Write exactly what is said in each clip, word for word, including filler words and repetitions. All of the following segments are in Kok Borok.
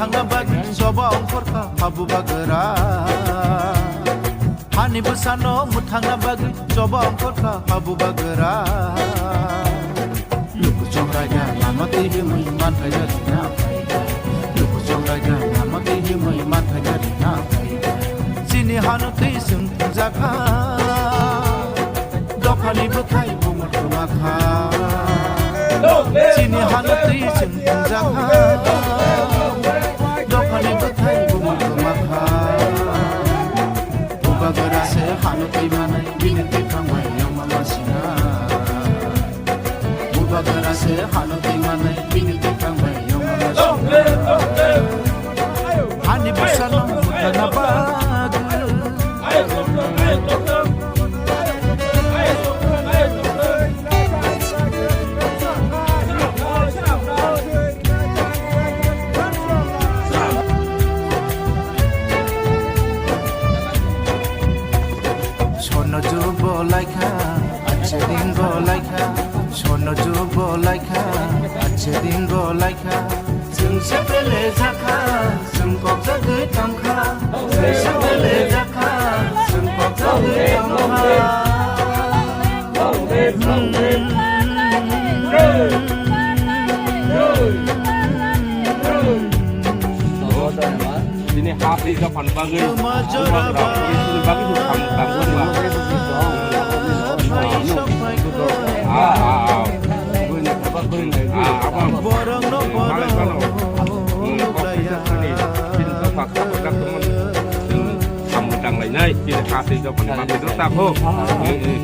Thangna bagwi choba ongkhorkha habu bagra. Hani bwsano mwthangna bagwi choba ongkhorkha habu bagra. Luku chongraida lama twi himwi manthai gari na phaikha. Luku chongraida lama twi himwi manthai gari na phaikha. Chini hano twi chwng thwngjakha. Dophani bwthai bumung kwmakha. Chini hano twi chwng thwngjakha. Dophani bwthai bumung kwmakha. Bubagra se hano twi manai bini twi thangbai yongma masina. Bubagra se hano twi manai bini twi thangbai yongma masina. Hani bwsano mwthangna bagwi. Sono jubo laikha, achhe dingo laikha. Sono jubo laikha, achhe dingo laikha. Chwng se bele jakha, chwng kok jagwi tongkha. Chwng se bele jakha, chwng kok jagwi tongkha. Bini ha twi dophani bagwi, bubagra, bini bagwi se samung tangwi ma. Ah, ah, ah. Ah, abo ang malai mano. Hmm, kok kisa sani, bini dopha kok kisa tongmani. Hmm, samung tanglainai, bini ha twi dophani bagwi no ta kho. Hmm, hmm.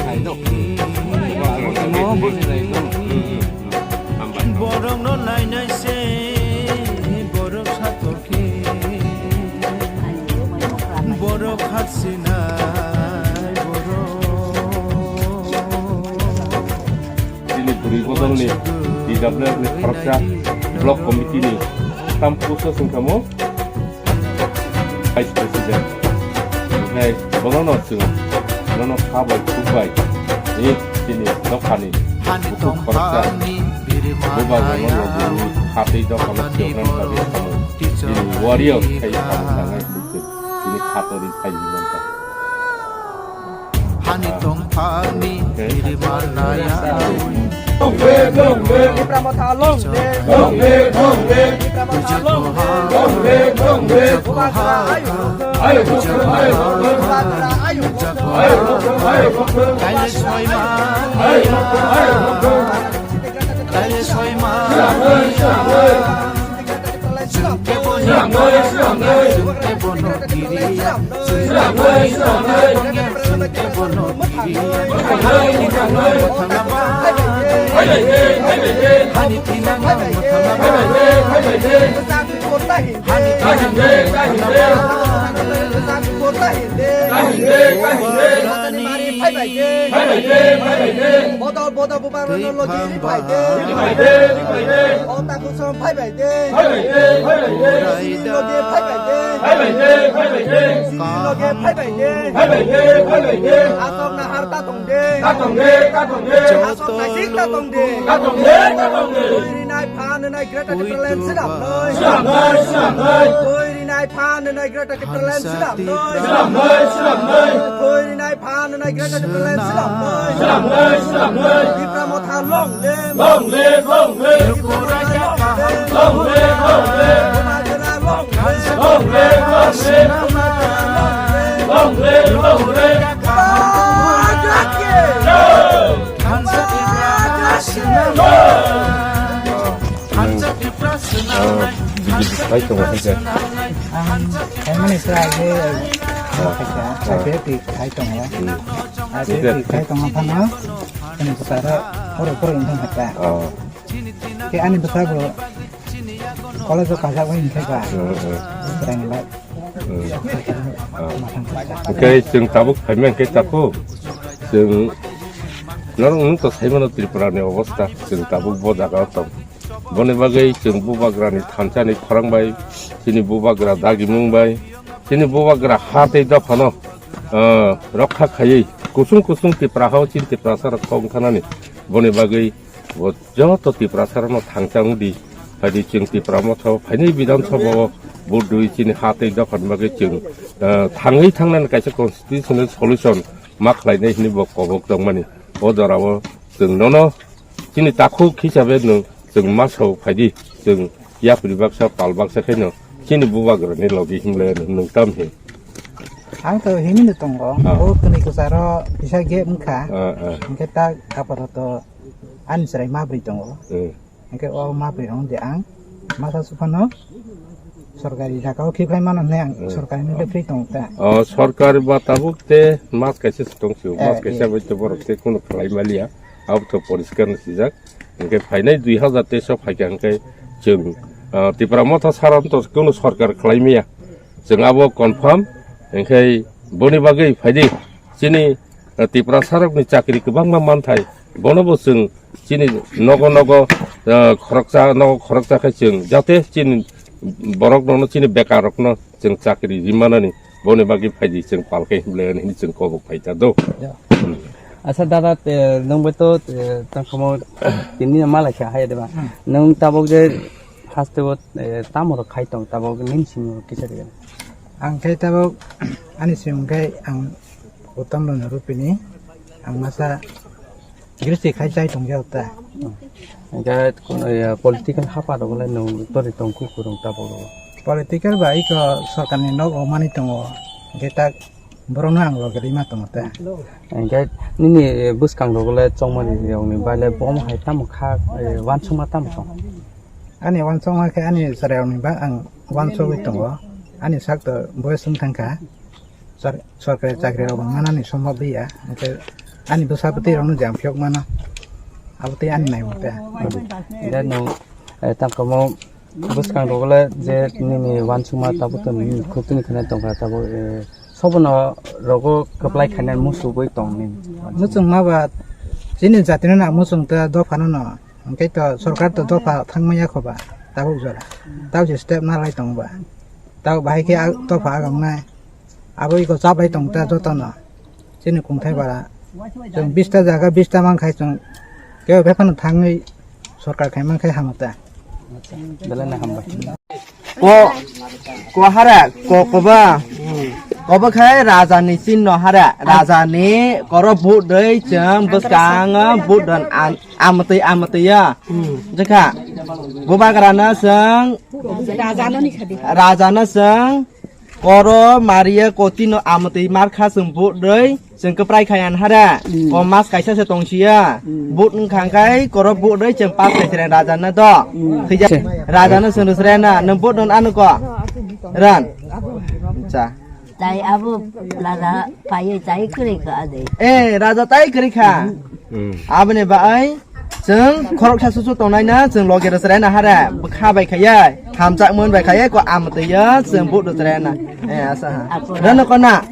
Hmm, hmm. Bubagra, hmm, hmm. Hambai. Borokno nainai se borok satok khe, borok khatsinai borok. Chini bwrwi bodolni T W F ni khoroksa block committee ni tam post o songkamo. Vice President. Onkhe bonono chwng, bonono kha bai khuk bai, ni chini dophani bukhuk khoroksa, bubagrano logi ha twi dophano phiyoknani bagwi thango. Chini warrior khai samung tangnai bukhuk, chini khatori khai hwnwi mankha. Hani tongphani irimanaya. Tipra Motha long live. Long live, long live. Tipra Motha long live. Long live, long live. Bubagra ayuk. Ayuk, ayuk. Bubagra ayuk. Ayuk, ayuk. Bubagra ayuk. Ayuk, ayuk. Ayuk, ayuk. Bodol, bodol, bubagrano logi ri phai de. Ri phai de, ri phai de. O takhuk song phai bai de. Phai bai de, phai bai de. Sini logi phai bai de. Phai bai de, phai bai de. Sini logi phai bai de. Phai bai de, phai bai de. Asok nahar ta tong de. Ta tong de, ta tong de. Asok naisik ta tong de. Ta tong de, ta tong de. Bwrwi nai phan nai Greater Tipraland swnamnai. Swnamnai, swnamnai. Bwrwi nai phan nai Greater Tipraland swnamnai. Swnamnai, swnamnai. Bwrwi nai phan nai Greater Tipraland swnamnai. Swnamnai, swnamnai. Tipra Motha long live. Long live, long live. Tipra Motha long live. Long live, long live. Bubagra long live. Long live, long live. Bubagra long live. Long live, long live. Bubagra ki jai. Bubagra ki jai. Ang B J P khai tongo, hai khe. Ang khaimani se age, ah, khaikha, ah, B J P khai tongo. Hmm. Ah, B J P khai tongo phano, ani bwsaro phoro phoro wngthang kha. Oh. Khe ani bwsa bo college o kajak bai wngkhe ba. Hmm, hmm. Bwsarani bai. Hmm. Ah. Hwnkhe chwng tabuk phaima hwnkhe takhuk. Chwng norok nwng to saimano Tripura ni obostha, chwng tabuk bo jaga o tong. Boni bagwi chwng bubagrani thansa ni khorang bai, chini bubagra dagimung bai, chini bubagra ha tei dophano, ah, rokha khaiwi kusung kusung Tipra hao chini Tiprasa rok kok wngkha nani. Boni bagwi bo joto Tiprasa rokno thangcha wngdi, Adi chwng Tipra Motha o phainai Bidhan Sabha o vote rwi chini ha tei dophani bagwi chwng, eh, thangwi thangnani kaisa constitutional solution ma khlainai hwnwi bo kobok tongmani. O jorao chwng nono chini takhuk hisabe nwng chwng ma sao phaidi, chwng yapri baksa pal baksa khaino chini bubagrani logi hinglai nwng tam he. Ang to himino tongo, Ah. o tini kwcharo kisa gap wngkha, Ah, ah. hwnkhe ta apato to ani chwrai mabri tongo. Hmm. Hwnkhe o mabri rong de ang masa suphano sorkari jagao khiphai mano hwnwi ang Hmm. sorkari nile free tongo ta. O sorkar ba tabuk te mas kaisa se tong sio, Eh, mas kaisa eh. bai te borok te kuno khlai maliya. Abo to poriskar no sijak. Hwnkhe phainai dui hazar teis o phaikha hwnkhe chwng, ah, Tipra Motha sara to kuno sorkar khlai maya. Chwng abo confirm, hwnkhe boni bagwi phaidi chini, ah, Tipra sarokni chakri kwbangma manthai, bono bo chwng chini nogo nogo, ah, khoroksa, nogo khoroksa khe chwng jate chini borok rokno, chini bekar rokno chwng chakri rimanani boni bagwi phaidi chwng palkhe hinlai hwnwi chwng kobok phaita do. Ya. Hmm. Acha dada, eh, nwng bai to, eh, tangkhomo tini ma lai kha hai de ba. Hmm. Nwng tabok je haste o, eh, tamo rok khai tong tabok nini simi kisa de. Ang khai tabok ani simi khai ang utam lo rupini ang masa gristi khai chai tong ya ta. Hingke, eh, political hapa rok le nwng tori tong ku kurung tabok rok. Political ba iko sorkar ni nok o mani tongo. Hingke tak borok no ang loge rima tongo ta. Hingke nini, eh, bwskang rok le chongmani rok ni bai le bomo hai tamo kha, eh, wansukma tamo tong? Ani wansukma khe ani chwrai rok ni ba ang wansugwi tongo. Ani sak to boyes wng thang kha. Sor-, sorkari chakri rok manani sombhob ya. Hingke ani bwsa bwtwi rok no jam phiyok mano. Abo tei ani nai mate. Hingke nwng, eh, tangkamo bwskang rok le je nini wansukma tabuk to nini khutini khwnai tongkha tabuk, eh, sobono rogo kwplai khainai muchugwi tong nini. Muchungma ba chini jatino na muchung ta dopha no no. Hingke to sorkar to dopha thangmaya kho ba tabuk jora. Tabuk je step na lai tong ba. Tabuk bahai khe a-, dopha agam nai. Abo iko chabai tong ta jotono. Chini kungthai bara. Chwng bista jaga bista man khai chwng kebo bephano thangwi sorkar khai man khai hamo ta. Belai na hambai. Ko, ko hara, ko, koba. Koba khai raja ni chinno hara. Raja ni koro vote dei chwng bwskang vote don an-, amtwi, amtwi ya. Jekha. Bubagra na chwng. Raja no ni khadi. Raja na chwng. Koro Maria kotino amtwi markha chwng vote rwi chwng kwprai khai anhara. Mm. Ko mas kaisa se tongsiya. Mm. Vote wngkha khai koro vote rwi chwng pass khai sere raja na do. Mm. Thija. Raja na chwng sere na nang vote don ano ko. Ran. Cha. Tai abo raja pai tai kwrwi kha ade. Eh, raja tai kwrwi kha. Mm. Aboni bai. Chwng khoroksa susu tongnai na chwng loge rwchwrai na hare bwkha bai khaiya hamchak mon bai khaiya ko amtwi ya chwng vote rwchwrai na. Eh, asa ha. Rano kona.